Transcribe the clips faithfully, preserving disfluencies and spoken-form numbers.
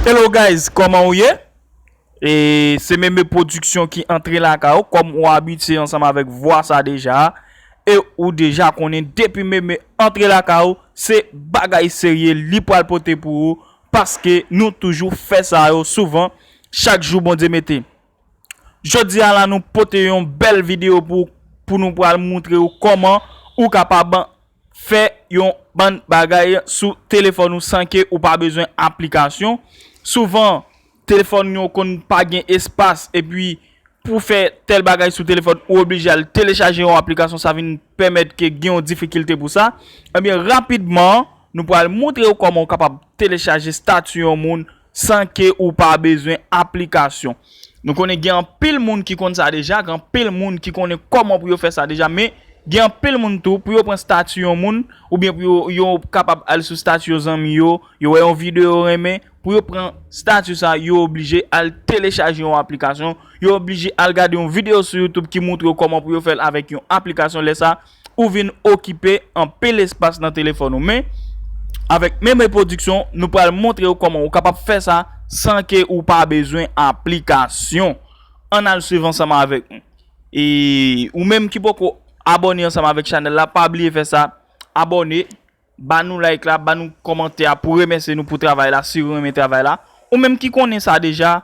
Hello guys, kòman ou ye? E se Meme Production ki antre lakay ou, kòm ou abitye ansanm avèk vwa sa deja, e ou deja konnen depi Meme antre lakay ou, se bagay serye li pral pote pou ou, paske nou toujou fè sa yo souvan, chak jou Bondye mete. Jodi a la, nou pote yon bèl videyo pou, pou nou pral montre ou kòman ou kapab fè yon bann bagay sou telefòn ou san ke ou pa bezwen aplikasyon. Souvan, telefòn yo konn pa gen espas, epi pou fè tèl bagay sou telefòn, ou oblije al telechaje yon aplikasyon, sa vin pèmèt ke gen yon difikilte pou sa. Ebyen, rapidman, nou pral montre ou kòman ou kapab telechaje stati yon moun san ke ou pa bezwen aplikasyon. Nou konnen gen anpil moun ki konn sa deja, gen anpil moun ki konnen kòman pou yo fè sa deja, men gen anpil moun tou, pou yo pran stati yon moun, oubyen pou yo, yo kapab al sou stati yo zanmi yo, yo wè yon videyo yo renmen, pou yo pran stati sa, yo oblije al telechaje yon aplikasyon, yo oblije al gade yon videyo sou YouTube ki montre yo kòman pou yo fè l avèk yon aplikasyon. Lè sa, ou vin okipe anpil espas nan telefòn ou. Men, avèk Meme Production, nou pral montre ou kòman ou kapab fè sa san ke ou pa bezwen aplikasyon. Ann al swiv ansanm avèk nou. E ou menm ki poko abòne ansanm avèk chanèl la, pa bliye fè sa, abòne, ba nou like la, ba nou kòmantè a pou remèsye nou pou travay la, si ou renmen travay la. Ou menm ki konnen sa deja,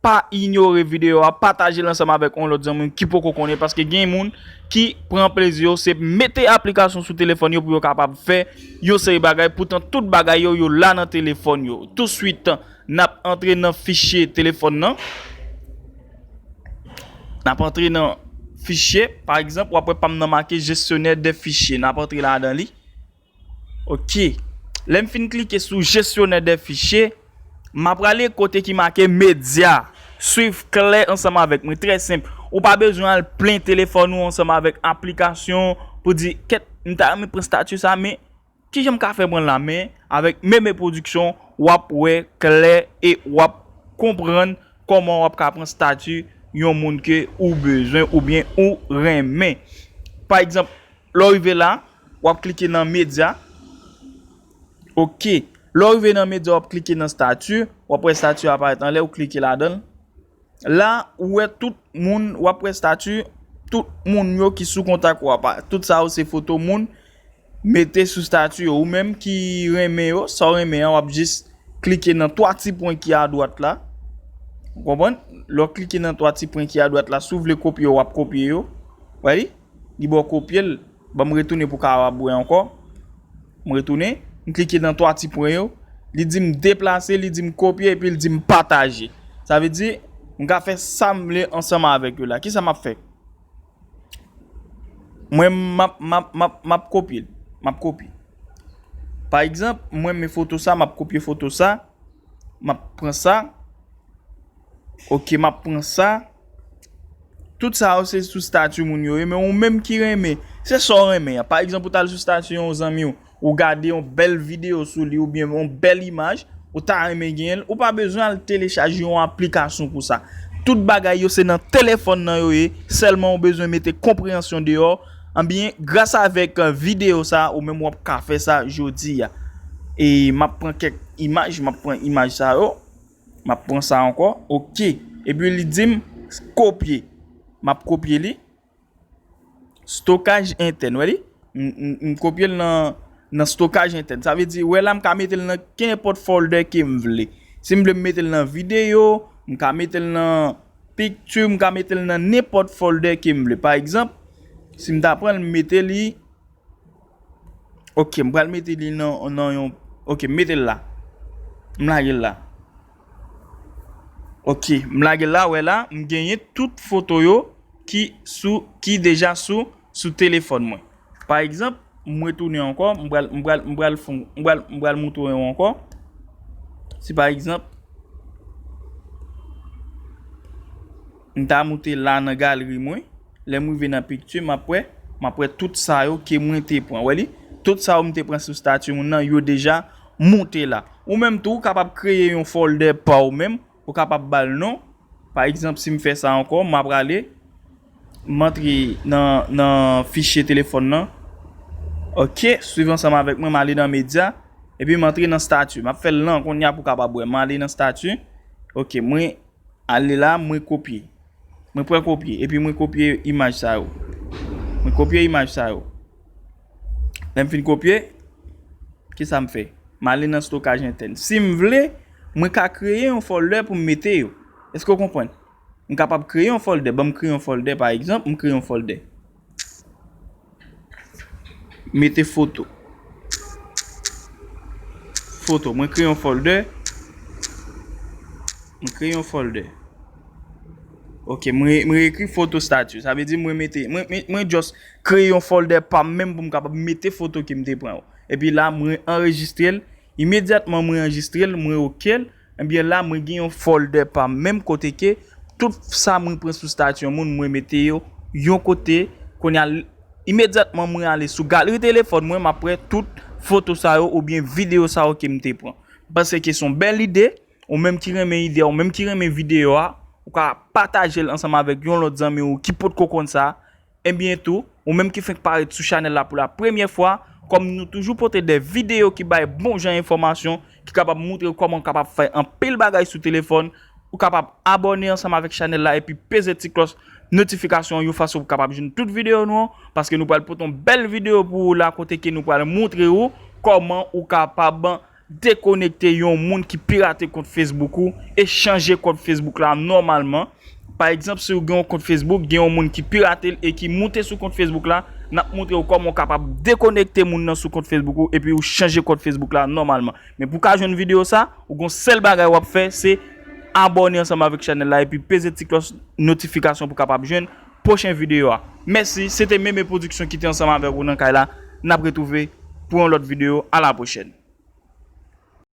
pa inyore videyo a, pataje l ansanm avèk yon lòt zanmi ki poko konnen, paske gen moun ki pran plezi yo, se mete aplikasyon sou telefòn yo pou yo kapab fè yon seri bagay, poutan tout bagay yo, yo la nan telefòn yo. Touswit, n ap antre nan fichye telefòn nan. N ap antre nan fichye, pa egzanp, w ap wè pa m nan make gestionnaire de fichier. N ap antre ladan li. Ok. Lè m fin klike sou gestionnaire de fichier, m ap prale kote ki make medya. Swiv klè ansanm avèk mwen, trè senp. Ou pa bezwen al plen telefòn ou ansanm avèk aplikasyon pou di, kèt, m ta renmen pran stati sa, men kijan m ka fè pran l la? Men avèk Meme Production, w ap wè klè e w ap konprann kòman w ap ka pran stati yon moun ke ou bezwen oubyen ou renmen. Pa egzanp, lè w rive la, w ap klike nan medya. Ok. Lè w rive nan medya, w ap klike nan stati, w ap wè stati a aparèt anlè, ou klike ladan l. La, ou wè tout moun, w ap wè stati tout moun yo ki sou kontak w ap, tout sa yo se foto moun, mete sou stati yo. Ou menm ki renmen yo, sa w renmen an, w ap jis klike nan twa ti pwen ki adwat la. Ou konprann? Lè w klike nan twa ti pwen ki adwat la, si w vle kopye yo, w ap kopye yo. Wè li? Li ba w kopye l. Ban m retounen pou w kapab wè ankò. M retounen. M klike nan twa ti pwen yo. Li di m deplase, li di m kopye, epi li di m pataje. Sa vle di, m ka fè sa m vle ansanm avèk yo la. Kisa m ap fè? Mwen, m ap, m ap, m ap, m ap kopye l. M ap kopye. Pa egzanp, mwen renmen foto sa, m ap kopye foto sa. M ap pran sa. Ok, m ap pran sa. Tout sa yo se sou stati moun yo ye, men ou menm ki renmen, se sa w renmen an. Pa egzanp, ou t al sou stati yon zanmi w, ou gade yon bèl videyo sou li oubyen yon bèl imaj, ou ta renmen genyen l, ou pa bezwen al telechaje yon aplikasyon pou sa. Tout bagay yo se nan telefòn nan yo ye, sèlman ou bezwen mete konpreyansyon deyò. Anbyen, gras avèk, euh, videyo sa, ou menm w ap ka fè sa jodi a. E m ap pran kèk imaj, m ap pran imaj sa yo. M ap pran sa ankò. Ok. Epi li di m kopye. M ap kopye li. Stokaj entèn, wè li? M, m, m kopye l nan, nan stokaj entèn. Sa vle di, wè la, m ka mete l nan kenenpòt folder ke m vle. Si m vle m mete l nan videyo, m ka mete l nan picture, m ka mete l nan nenpòt folder ke m vle. Pa egzanp, si m ta pran l, m mete li Ok, m pral mete li nan, nan yon, ok, m mete l la. M lage l la. Ok, m lage l la, wè la, m genyen tout foto yo ki sou, ki deja sou, sou telefòn mwen. Pa egzanp, m retounen ankò, m pral, m pral, m pral fon, m pral, m pral moutre w ankò. Si pa egzanp, m ta moute la nan galri mwen. Lè m rive nan picture, m ap wè, m ap wè tout sa yo ke mwen te pran. Wè li? Tout sa yo m te pran sou stati moun nan, yo deja moute la. Ou menm tou, ou kapab kreye yon folder pa ou menm, ou kapab ba l non. Pa egzanp, si m fè sa ankò, m ap prale, m antre nan, nan fichye telefòn nan. Ok, swiv ansanm avèk mwen, m ale nan medya. Epi m antre nan stati. M ap fè l lan kounye a pou w kapab wè. M ale nan stati. Ok, mwen ale la, mwen kopye. Mwen pran kopye. Epi mwen kopye imaj sa yo. Mwen kopye imaj sa yo. Lè m fin kopye, kisa m fè? M ale nan stokaj entèn. Si m vle, mwen ka kreye yon folder pou m mete yo. Èske w konprann? M kapab kreye yon folder. Ban m kreye yon folder, pa egzanp, m kreye yon folder. Mete foto. Foto. Mwen kreye yon folder. Mwen kreye yon folder. Ok, mwen, mwen ekri foto stati. Sa vle di mwen mete, mwen, mwen, mwen just kreye yon folder pa m menm pou m kapab mete foto ke m te pran yo. Epi la, mwen anrejistre l. Imedyatman mwen anrejistre l, mwen ok l. Ebyen la, mwen gen yon folder pa m menm kote ke tout sa mwen pran sou stati yon moun, mwen mete yo yon kote. Kounye a, imedyatman mwen ale sou galeri telefòn mwen, m ap wè tout foto sa yo oubyen videyo sa yo ke m te pran. M panse ke se yon bèl ide. Ou menm ki renmen ide a, ou menm ki renmen videyo a, ou ka pataje l ansanm avèk yon lòt zanmi w ki potko konn sa. Ebyen tou, ou menm ki fenk parèt sou chanèl la pou la premyè fwa, kòm nou toujou pote de videyo ki bay bon jan enfòmasyon, ki kapab moutre w kòman w kapab fè anpil bagay sou telefòn, ou kapab abòne ansanm avèk chanèl la epi peze ti klòch notifikasyon yon fason pou w kapab jwenn tout videyo nou an, paske nou pral pote yon bèl videyo pou ou la kote ke nou pral moutre ou kòman ou kapab dekonekte yon moun ki pirate kont Facebook ou e chanje kont Facebook la nòmalman. Pa egzanp, si w gen yon kont Facebook, gen yon moun ki pirate l e ki moute sou kont Facebook la, n ap montre w kòman w kapab dekonekte moun nan sou kont Facebook ou epi w chanje kont Facebook la nòmalman. Men pou w ka jwenn videyo sa, ou gen yon sèl bagay w ap fè, se abòne ansanm avèk chanèl la epi peze ti klòch notifikasyon pou w kapab jwenn pwochen videyo a. Mèsi, se te Meme Production ki te ansanm avèk ou nan kay la. N ap retwouve pou yon lòt videyo. A la pwochèn.